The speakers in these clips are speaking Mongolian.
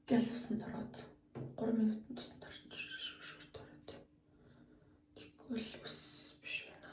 Гяс усанд ороод 3 минутанд усанд орч шүрт ороод. Тэгвэл ус биш байна.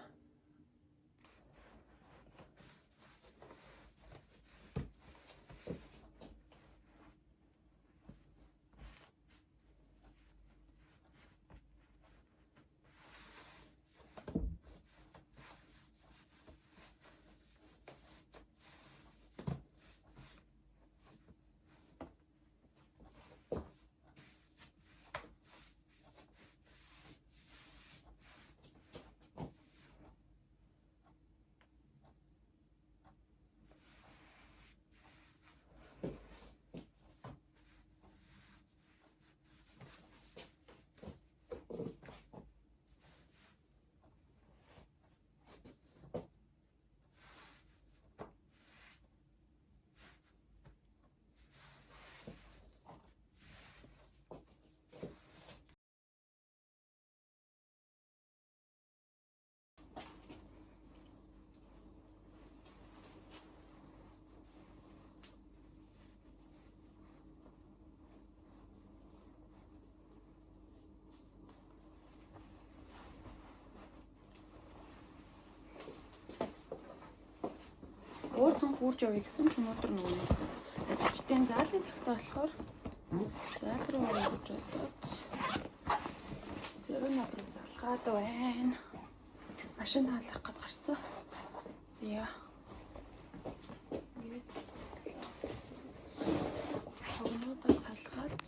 Уур цонх үүрж явъя гэсэн ч өнөөдөр нөгөө нэг ажилчдын заалын цагтаа болохоор заал руу орё гэж бодоод зэрэг над руу залгаад байна. Машин хаалгах гээд гарцсан. Зя. Ингээд хогнуудаас халгаад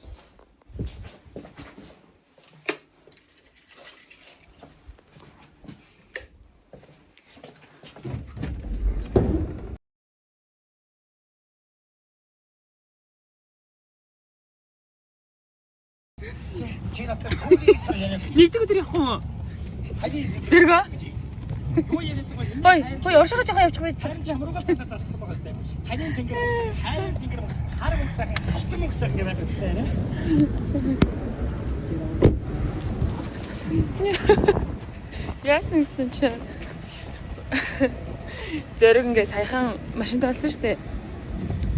Чи надад сүүлийн яриаг. Нэгдэг өдөр явах юм уу? Хани Зэрэг. юу яриад байгаа юм? Хой, хой, уршгаа жоохон явчих бай. Харин ямар гол танд залгасан байгаа шүү дээ. Ханийн тэнгэр мөнгө, хайрын тэнгэр мөнгө, хар мөнгө сайхан, халдсан мөнгө сайхан гэдэг байх хэрэгтэй нэ. Яасан гэсэн чинь зэрэг ингээ саяхан машинтай болсон шүү дээ.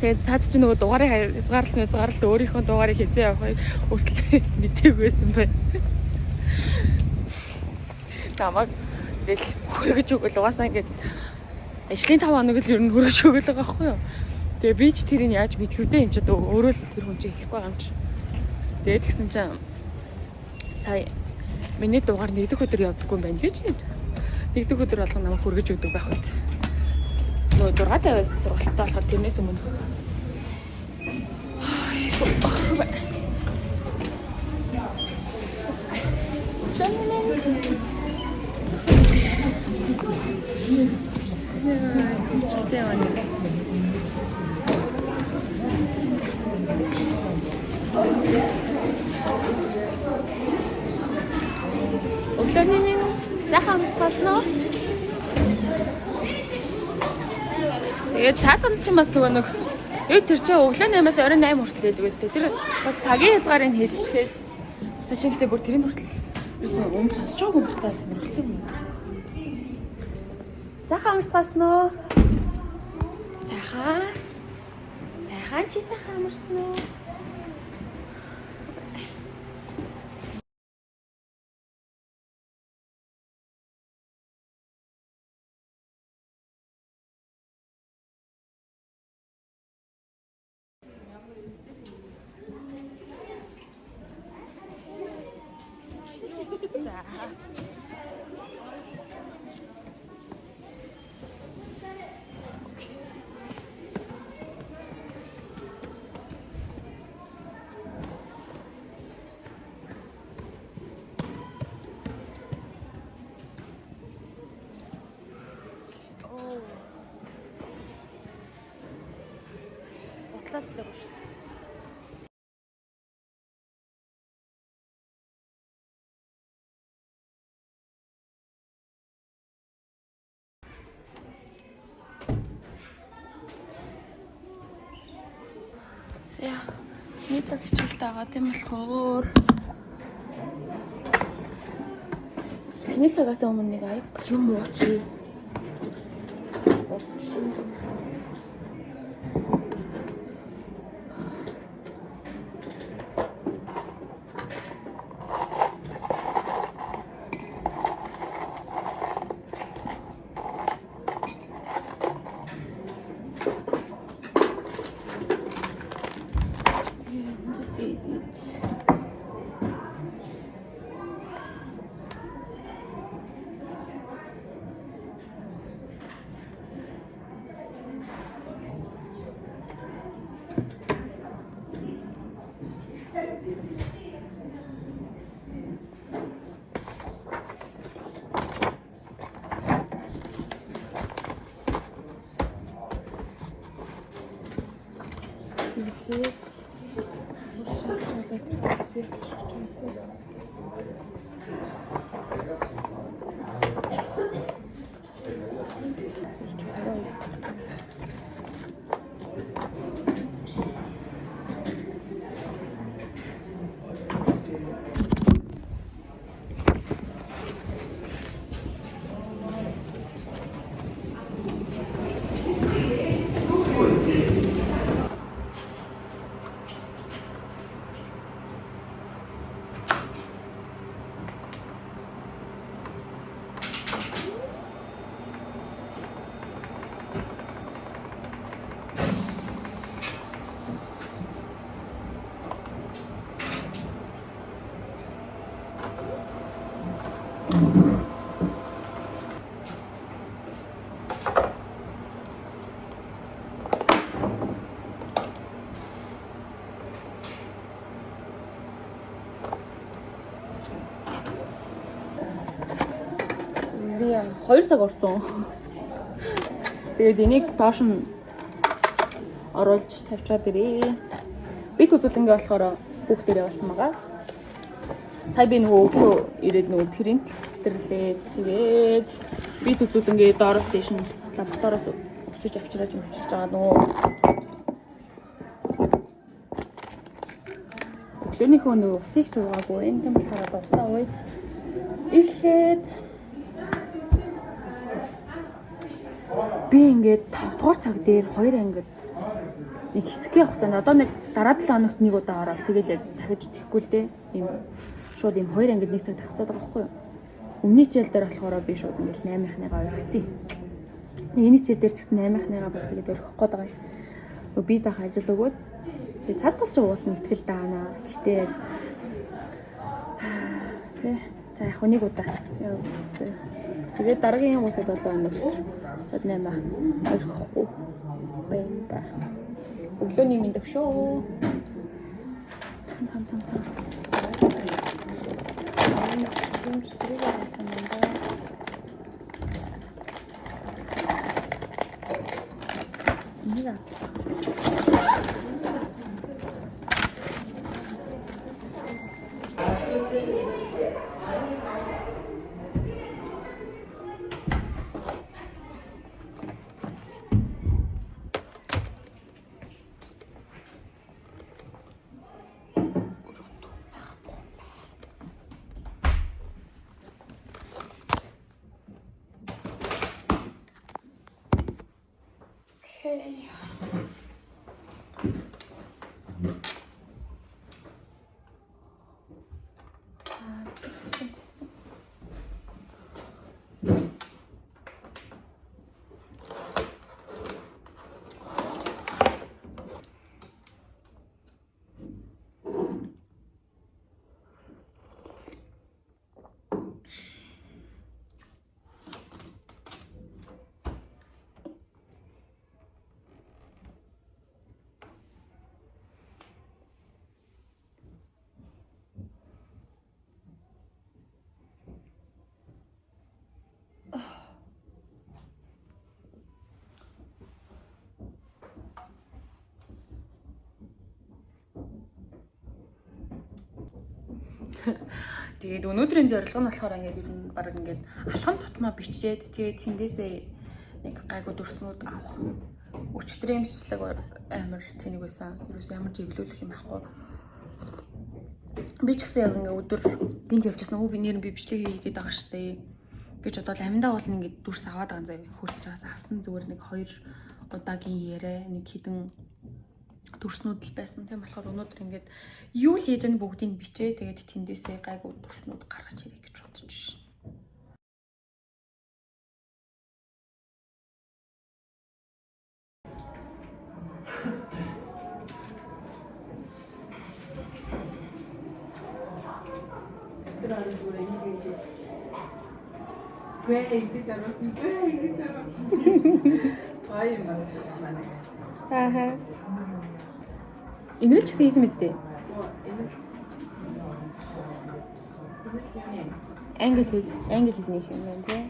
Тэгээд цаад чи нөгөө дугаарыг хязгаарлалт хязгаарлалт өөрийнхөө дугаарыг хязээ явахыг өөртөө мдээгүй байсан байна. Намайг ингээл хөргөж өгөл угаасаа ингээд ажлын 5 хоног л ер нь хөргөж өгөл байгаа байхгүй юу. Тэгээ би ч тэрийг яаж мэдэх вдэ юм чи одоо өөрөө л тэр хүн чинь хэлэхгүй байгаа юм чи. Тэгээд тэгсэн чинь сая миний дугаар нэгдэх өдөр явдаггүй юм байна гэж. Нэгдэх өдөр болгон намайг хөргөж өгдөг байх үед. Нөгөө 6:50-аас сургалттай болохоор тэрнээс өмнө. Өглөөний минь сайхан амарцгаасан уу? Тэгээд цаатанд чинь бас нөгөө нэг юу тэр чинь өглөө 8-аас оройн 8 хүртэл байдаг өстэй. Тэр бас цагийн хязгаарыг хэлэхээс цаа чинь гэтээ бүр тэрийн хүртэл юусэн ум сонсож байгаагүй юм бах та сонирхолтой юм. Сайхан амарцгаасан уу? Сайхан. Сайхан чи сайхан амарсан уу? За. Утлаас л өгш. За. Эхний цаг хичээлд байгаа тийм болохоор эхний цагаас өмнө нэг аяг юм уучи. Уучи. Тэгээд Зя 2 цаг орсон. Тэгээд энийг доош нь оруулж тавьчаад ирээ. Бит үзүүлэнгээ болохоор хүүхдээр явуулсан байгаа. Сая би нөгөө өглөө ирээд нөгөө принтерлээ. Тэгээд бит үзүүлэнгээ доороос дээш нь лабораториос өсөж авчираж юм авчирч байгаа нөгөө өглөөнийхөө нөгөө усыг ч уугаагүй. Энэ тийм болохоор одоо усаа ууя. Ихэд би ингээд 5 дугаар цаг дээр 2 ангид нэг хэсгийн хугацаанд одоо нэг дараа 7 хоногт нэг удаа ороод тэгэл яг дахиж тэхгүй л дээ. Ийм шууд ийм 2 ангид нэг цаг тавьцаад байгаа байхгүй юу? Өмнө хичээл дээр болохоор би шууд ингээд 8-ынхныгаа орхицсан. Энэ хичээл дээр ч гэсэн 8-ынхныгаа бас тэгээд орхих гээд байгаа юм. Нөгөө би таах ажил өгөөд тэгээд цад болж уулна итгэл даана. Гэтэ яг тий. За яг нэг удаа. Тэгээд дараагийн 3-7 хоногт цад 8 орхихгүй байна байх. Өглөөний мэнд өгшөө. Тан тан тан. Юм ч тэрийг авах юм байна. Энийг авах. Okay. Тэгээд өнөөдрийн зорилго нь болохоор ингээд ер нь баг ингээд алхам тутмаа бичээд тэгээд тэндээсээ нэг гайгүй дүрснүүд авах. Өчигдрийн бичлэг амар тэнэг байсан. Ерөөсөө ямар ч эвлүүлэх юм байхгүй. Би ч гэсэн яг ингээд өдөр гинт явчихсан. Өө би нэр би бичлэг хийгээд байгаа штэ гэж бодоод аминдаа бол ингээд дүрс аваад байгаа юм заяа. Хөртөж байгаас авсан зүгээр нэг 2 удаагийн яриа нэг хідэн дүрснүүд л байсан. Тийм болохоор өнөөдөр ингээд юу л хийж байгаа бүгдийг бичээ. Тэгээд тэндээсээ гайгүй дүрснүүд гаргаж ирэх гэж бодож шин. Тэр арын зүгээр ингэж ингэж. Гүй ингэж аруулсан. Гүй ингэж аруулсан. Гоё юм байна. Ааха. Инрэл ч гэсэн хийсэн мэт дээ. Инрэл Англи хэлнийх юм байна тий.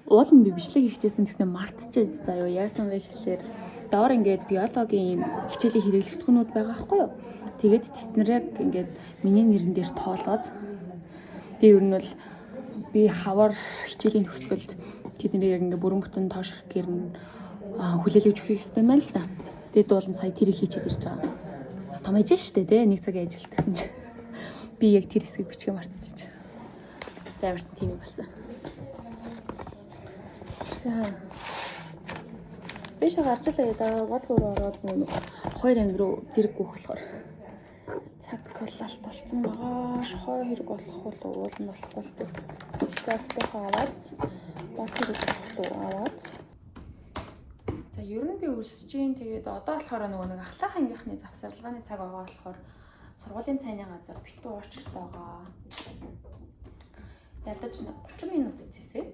Уул нь би бичлэг хийчихсэн гэснээр мартчихээ заяа. Яасан вэ гэхлээр доор ингээд биологийн ийм хичээлийн хэрэглэгдэхүүнүүд байгаа байхгүй юу? Тэгээд тэд нарыг ингээд миний нэрэн дээр тоолоод тэгээ ер нь бол би хавар хичээлийн төгсгөлд тэднийг яг ингээд бүрэн бүтэн тоош гэхээр нь хүлээлгэж өгөх хэрэгтэй юм байна л да. Тэгээд дуулан сая тэрийг хийчихэд ирж байгаа. Бас том ажил шүү дээ, тэ? Нэг цагийн ажил гэсэн чинь би яг тэр хэсгийг бичгээ мартчихж. За ямарсан тийм юм болсон. За. Би шиг гарч илаа да. Гол руу ороод нэг хоёр анги руу зэрэг гүөх болохоор цаг болалт болцсон байгаа. Шохой хэрэг болох уу уул нь болохгүй л дээ. За өөртөөхөө аваад гол хэрэг болох уу аваад. За ер нь би өлсөж гин. Тэгээд одоо болохоор нөгөө нэг ахлах ангийнхны завсарлагын цаг байгаа болохоор сургуулийн цайны газар битүү уучрт байгаа. Ядаж 30 минут зэсээд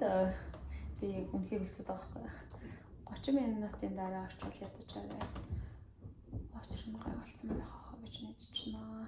би яг үнэхээр өлсөд байгаа байхгүй. 30 минутын дараа очивол ядаж арай учир нь гай болсон байх хаа гэж найдаж байна.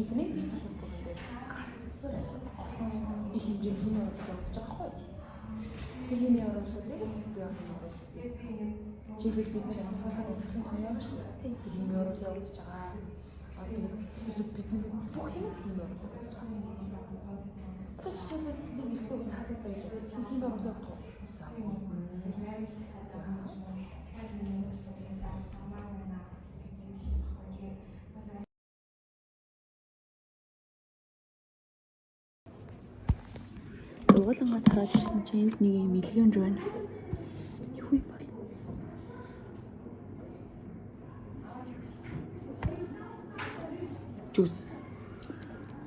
Эзнийг би бүр ингээд асар олон их хэмжээний химийн оруулалт явагдаж байгаа байхгүй юу? Тэр химийн оруулалтыг биологийн оруулалт. Жишээлбэл бид нэр амьсгалын амьсгалын том яваа шүү дээ. Тэр химийн оруулалт явагдаж байгаа. Тэгээд бид нар бүх юм химийн оруулалт явагдаж байгаа. Одоо жишээлбэл нэг эрэгтэй хүн таалагдлаа гэж бодвол химийн оруулалт явагдах уу? Уулангаа тараад ирсэн чинь энд нэг юм илгээмж байна. Юу юм бол? Жуус.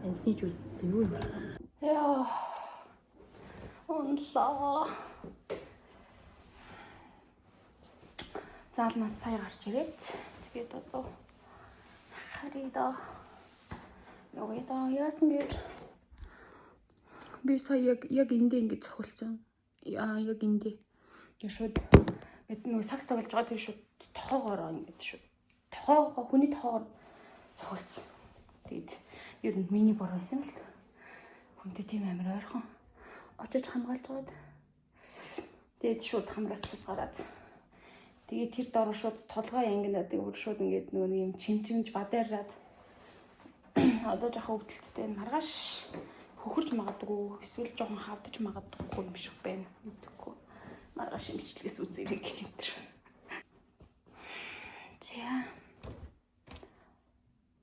Энсний жуус. Юу юм бол? Яа. Унлаа. Заалнаас сая гарч ирээд тэгээд одоо харъя да. Явъя да. Яасан гэж би сая яг эндээ ингэж цохилсон. Аа яг эндээ. Яг шууд бид нөгөө сакс тоглож байгаа тэр шууд тохоогоороо ингэж шууд Тохоо хүний тохоогоор цохилдсон. Тэгээд ер нь миний буруу байсан юм л та. Хүнтэй тийм амар ойрхон очиж хамгаалж байгаад тэгээд шууд хамраас цус гараад тэгээд тэр дороо шууд толгой ангинаад бүр шууд ингээд нөгөө нэг юм чимчимж бадаараад одоо жоохон өвдөлттэй маргааш хөхөрч магадгүй эсвэл жоохон хавдаж магадгүй юм шиг байна. Мэдэхгүй. Маргааш эмчилгээс үзэрэй гэж энэ төр. За.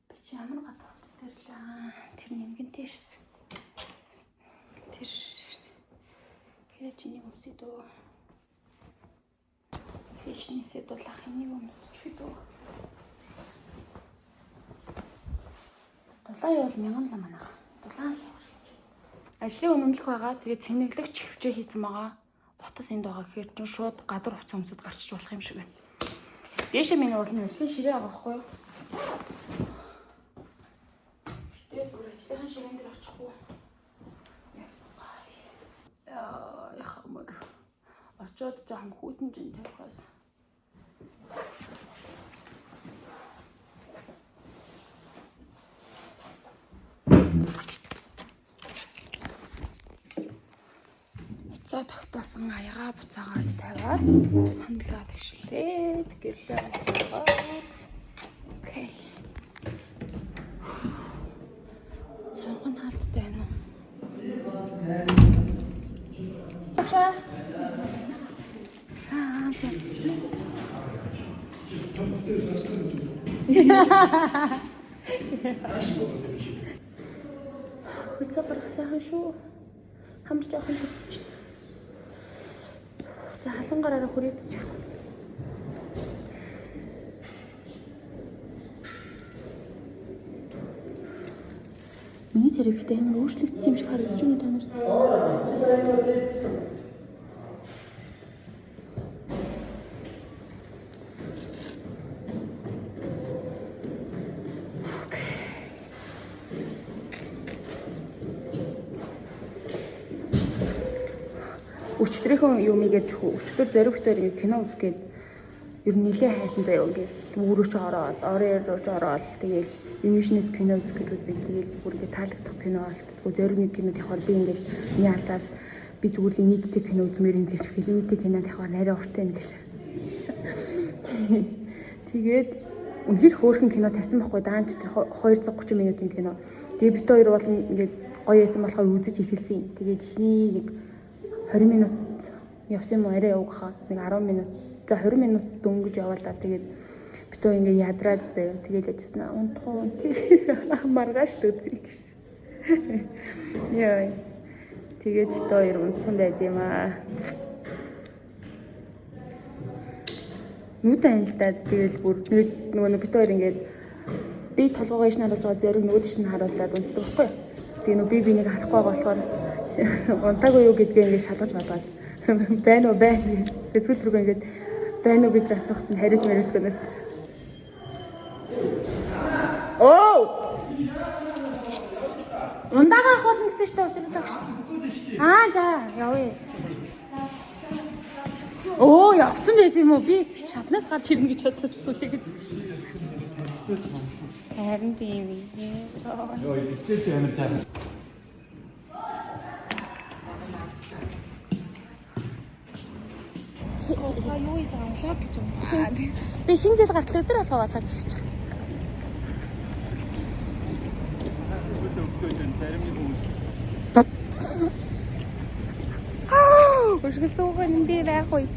Би чи ямар гадаа хувцас тэрлээ. Тэр нэмгэнтэй ирсэн. Тэр хэрэг чиний өмсөй дөө. Цэшнээсээ дулаах энийг өмсч дөө. Дулаан явал мянган л манах. Дулаан л явах гэж. Ажлын үнэмлэх байгаа. Тэгээ цэнэглэгч хөвчөө хийцэн байгаа. Утас энд байгаа гэхээр чинь шууд гадар хувцас өмсөд гарчиж болох юм шиг байна. Дээшээ миний уул нь ажлын ширээ байгаа байхгүй юу? Гэтэ зүгээр ажлынхаа ширээн дээр очихгүй. Явцгаая. Яа, хамар. Очоод жоохон хүйтэн жин тавихаас. Буцаа тогтоосон аягаа буцаагаад тавиад саналаа тэгшлээд гэрлээ болгоод. Окей. Цонх нь хаалттай байна уу? Багшаа. Аа, за. Хөлсөө гаргах сайхан шүү. Хамт жоохон хөвчих. За халуун гараараа хүрээдчих яах. Миний зэрэгтэй амар өөрчлөгдсөн юм шиг харагдаж байна уу та нарт? Өчтөрийнхөө юмыг ярьж өчтөр зоригтоор ингэ кино үзэх гээд ер нь нилээ хайсан заяа ингээл үүрөөч ороод орой руу ч ороод тэгэл English-нээс кино үзэх гэж үзэл тэгэл бүр ингэ таалагдах кино олддоггүй зориг нэг кино тавихаар би ингээл яалал би зүгээр л инээдтэй кино үзмээр ингээл тэгэл инээдтэй кино тавихаар арай уртай ингээл тэгээд үнэхэр хөөрхөн кино тавьсан байхгүй даанч тэр 2 цаг 30 минутын кино. Тэгээ бит хоёр бол ингээд гоё байсан болохоор үзэж эхэлсэн. Тэгээд эхний нэг 20 минут явсан юм уу арай явах хаа нэг 10 минут за 20 минут дөнгөж яваалаа тэгээд бит хоёр ингээ ядраад заяа тэгээд яжсэн аа унтах уу тий маргааш л үзье гэж. Яа. Тэгээд бит хоёр унтсан байд юм аа. Нүд анилтаад тэгэл бүр нөгөө нэг бит хоёр ингээд би толгоогоо иш нь харуулж байгаа зориг нөгөөд иш нь харуулад унтдаг байхгүй юу. Тэгээ нөгөө би бинийг харахгүй байгаа болохоор унтаагүй юу гэдгээ ингээд шалгаж малгаад байна уу байна. Тэгээ сүүл рүүгээ ингээд байна уу гэж асуухт нь хариулт мариултгүйнээс. Оо! Ундаага авах болно гэсэн чинь уучлалаа гэж. Аа за явъя. Оо явцсан байсан юм уу? Би шатнаас гарч ирнэ гэж бодоод хүлээгээдсэн шин. Харин тийм ээ. Йоо, ихтэй амар жаахан. Та юу хийж байгаа влог гэж юм. Би шинэ жил гартлаа өдөр болгоо болоод ирчих. Зарим нэг хүмүүс Өшгөсөөгөө нь би байх үед.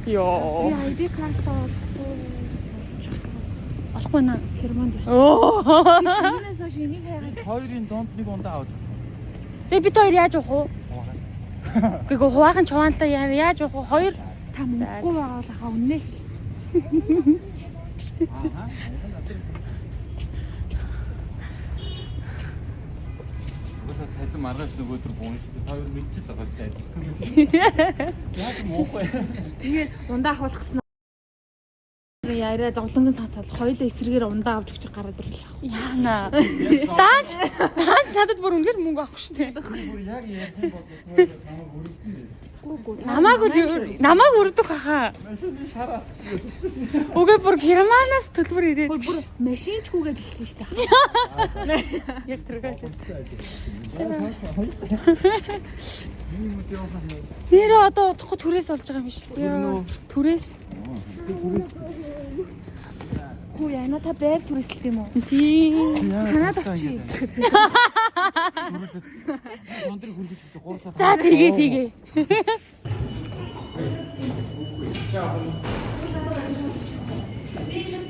Йоо. Би ID картаа олохгүй Олохгүй наа. Германд байсан. Оо. Түүнээс хойш энийг хайгаад хоёрын дунд нэг ундаа аваад өгч. Тэгээ бид хоёр яаж уух уу? Гэхдээ хуваахан чуваанлаа яаж уух уу? Хоёр та мөнгөгүй байгаа бол ахаа үнэ л. Аа. Угаасаа цалин маргааш нөгөө өдөр буун шүү дээ. Та хоёр мэдчихэл байгаа шүү дээ. Яг муугүй. Тэгээ ундаа авах гэсэн яриа зовлонгон сонсоод хоёулаа эсрэгээр ундаа авч өгч гараад ирлээ. Яана. Даанч даанч надад бүр үнэхээр мөнгө авахгүй шүү дээ. Бүр яг ярих юм бол намайг өрөлдөн. Намайг өрдөг хаа. Машины шараа. Үгүй бүр Германаас төлбөр ирээд. Бүр машинчгүйгээд эхэлнэ шүү дээ. Яг тэргээ. Нэрээ одоо удахгүй түрээс болж байгаа юм биш үү? Түрээс. Хүү яна та байр түрээсэлт юм уу? Тийм. Канад очие. Өндөр хүргэж өгдөө гурлаа. За тэгээ тэгээ.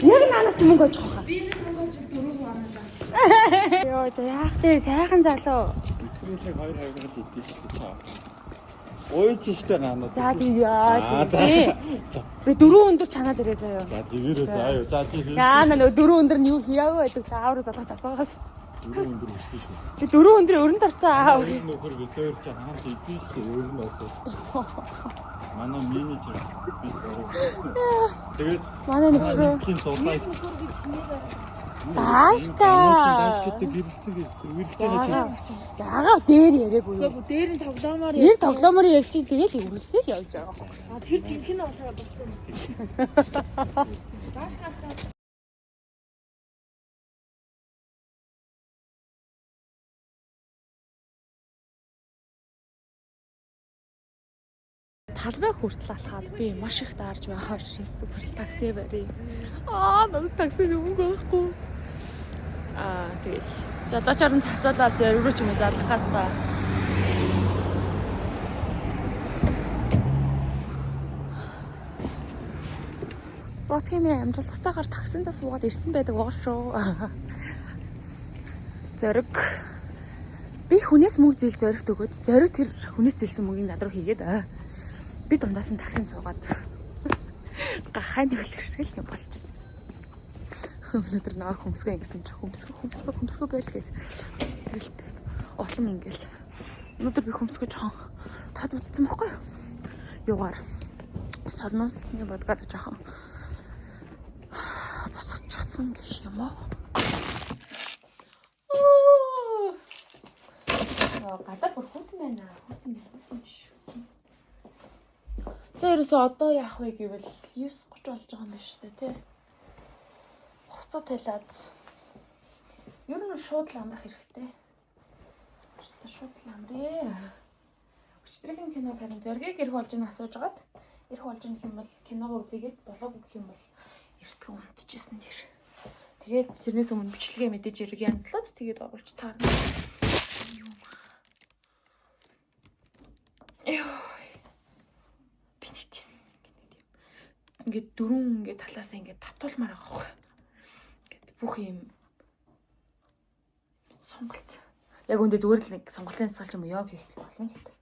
Яг наанаас мөнгө очих хаа. Би мөнгө очих 4 хоног. Йоо за яах вэ? Сайхан залуу. Эсрэлэг 2 20 л идэв шүү дээ чаа. Уйж штэ гаанаа. За тэгээ. За. Би дөрөв өндөр чанаад ирээ заяа. За тэгээрээ заа юу. За чи Яа нөө дөрөв өндөр нь юу хийгээгүй байдаг л аавруу залгаж асуугаас. дөрөв өндөр өссөн шүү. Би дөрөв өндөр өрөнд орцсон аав. Тэр нөхөр би тэр чи хамт идэв шүү. Өөр нь болоо. Манай менежер би гурав. Тэгээд Манай нөхрөө кин суулаа. Даашка. Даашкатай гэрэлцэн гэж тэр үргэж байгаа чи. Ягаа дээр яриаггүй юу? Үгүй дээр нь тоглоомоор Нэр тоглоомоор ярьж чи тэгэл үргэлжлэх явж байгаа юм. А тэр жинхэнэ болоо болсон. Даашка авчаа. Талбай хүртэл алхаад би маш их даарж байгаа учраас бүр такси барья. Аа надад такси мөнгө байхгүй. Аа тэгэл. Жолоочоор нь цацаалаа зориг рүү ч юм уу залах гас та. За тийм ээ амжилттайгаар таксиндаа суугаад ирсэн байдаг байгаа шүү. Зориг би хүнээс мөнгө зээл зоригт өгөөд зориг тэр хүнээс зээлсэн мөнгийг над руу хийгээд аа. Би дундаас нь таксинд суугаад гахай нөлөр шиг л юм болж байна. Өнөөдөр наа хөмсгөө ингэсэн чи хөмсгөө байл гэж. Тэгэл улам ингээл. Өнөөдөр би хөмсгөө жоохон тод бүтсэн байхгүй юу? Юугаар сорноосны бодгаар жоохон босгочихсон гэх юм уу? Гадаа бүр хүйтэн байна. Хүйтэн шүү. За ерөөсөө одоо яах вэ гэвэл 9:30 болж байгаа юм байна шүү дээ, тий. Хувцас тайлаад ер нь шууд л амрах хэрэгтэй. Шууд л амрээ. Өчигдрийн киног харин зоригийг ирэх болж нь асууж агаад ирэх болж нь гэх юм бол киногоо үзээгээд болоогүй гэх юм бол эртхэн унтчихсэн дэр. Тэгээд тэрнээс өмнө бичлэгээ мэдээж эрг янзлаад тэгээд оруулж таарна. Юм. Йоо. Би нэг тийм ингээд дөрөв ингээд талаасаа ингээд татуулмаар байгаа байхгүй. Ингээд бүх юм сонголт. Яг үндэ зүгээр л нэг сонголтын засал ч юм уу йог хийх болно л та.